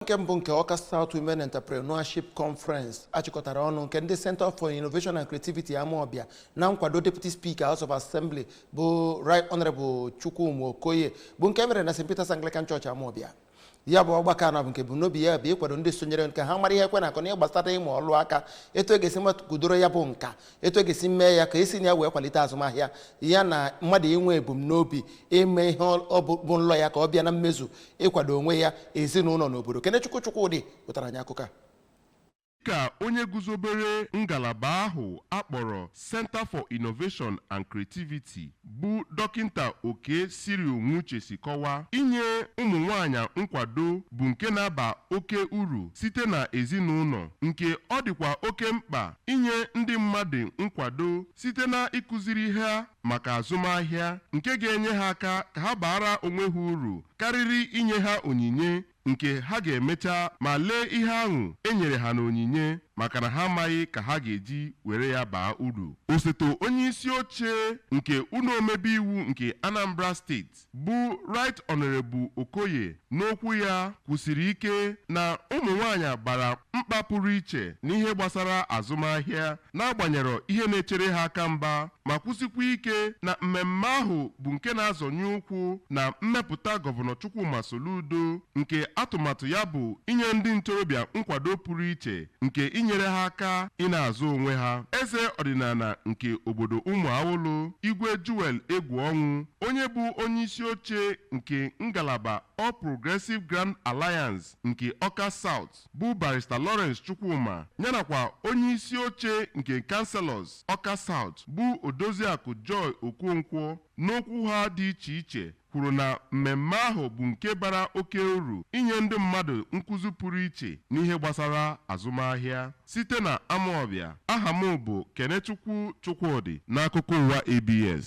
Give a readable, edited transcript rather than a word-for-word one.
Nke mbụ nke Awka South Women Entrepreneurship Conference achịkọtara ọnụ nke ndị Center for Innovation and Creativity Amawbia na nkwado Deputy Speaker, House of Assembly, bụ Right Honorable Chukwuma Okoye, bụ nke mere na St. Peter's Anglican Church, Amawbia. Ya bụ ọgbakọ a bụ nke ebumnobi ya bụ ịkwado ndị sonyere nke ha mara ihe ekwe na akọ na gbasara ịmụ ọlụ aka, etu e ga-esi kudoro ya bụ nka, etu e ga-esi mee ya ka esi na ya wee kwalite azụmahịa ya, na mmadụ inwe ebumnobi ime ihe ọ bụ nlọ ya ka ọ bịa na mmezu, ịkwado onwe ya, ezinụlọ na obodo. Kenechukwu Chukwudị wetara anyị akụkọ a. Ka onye guzobere ngalaba ahụ akpọrọ Center for Innovation and Creativity, bụ Dọkịta Oke Cyril Nwuche, si kọwaa, inye ụmụ nwanyị nkwado bụ nke na-aba oke uru site na ezinụlọ, nke ọ dịkwa oke mkpa inye ndị mmadụ nkwado site na ịkụziri ha maka azụmahịa, nke ga-enye ha aka ka ha baara onwe ha uru karịrị inye ha onyinye nke ha ga-emecha ma lee ihe ahụ e nyere ha n'onyinye, maka na ha amaghị ka ha ga-eji were ya baa uru. Osote onye isi oche nke ụlọ omebe iwu nke Anambra Steeti, bụ Right Honorable Okoye, n'okwu ya kwusiri ike na ụmụ nwanyị gbara mkpa pụrụ iche n'ihe gbasara azụmahịa, n'agbanyeghị ihe na-echere ha aka mgba, ma kwụsịkwa ike na mmemme ahụ bụ nke na-azọnye ụkwụ na mmepụta Gọvanọ Chukwuma Soludo, nke atụmatụ ya bụ inye ndị ntorobịa nkwado pụrụ iche nke inyere ha aka ị na-azụ onwe ha. Eze ọdịnala nke obodo Ụmụawụlụ, Igwe Jewel Egwu Ọnwụ, onye bụ onye isi oche nke ngalaba All Progressive Grand Alliance nke Awka South, bụ Barrister Lawrence Chukwuma, yanakwa onye isi oche nke Councillors Awka South, bụ Odoziakụ Joy Okonkwo, n'okwu ha dị iche iche kwuru na mmemme ahụ bụ nke bara oke uru inye ndị mmadụ nkụzi pụrụ iche n'ihe gbasara azụmahịa. Site na Amawbia, aha m bụ Kenechukwu Chukwudị, n'akụkọ ụwa ABS.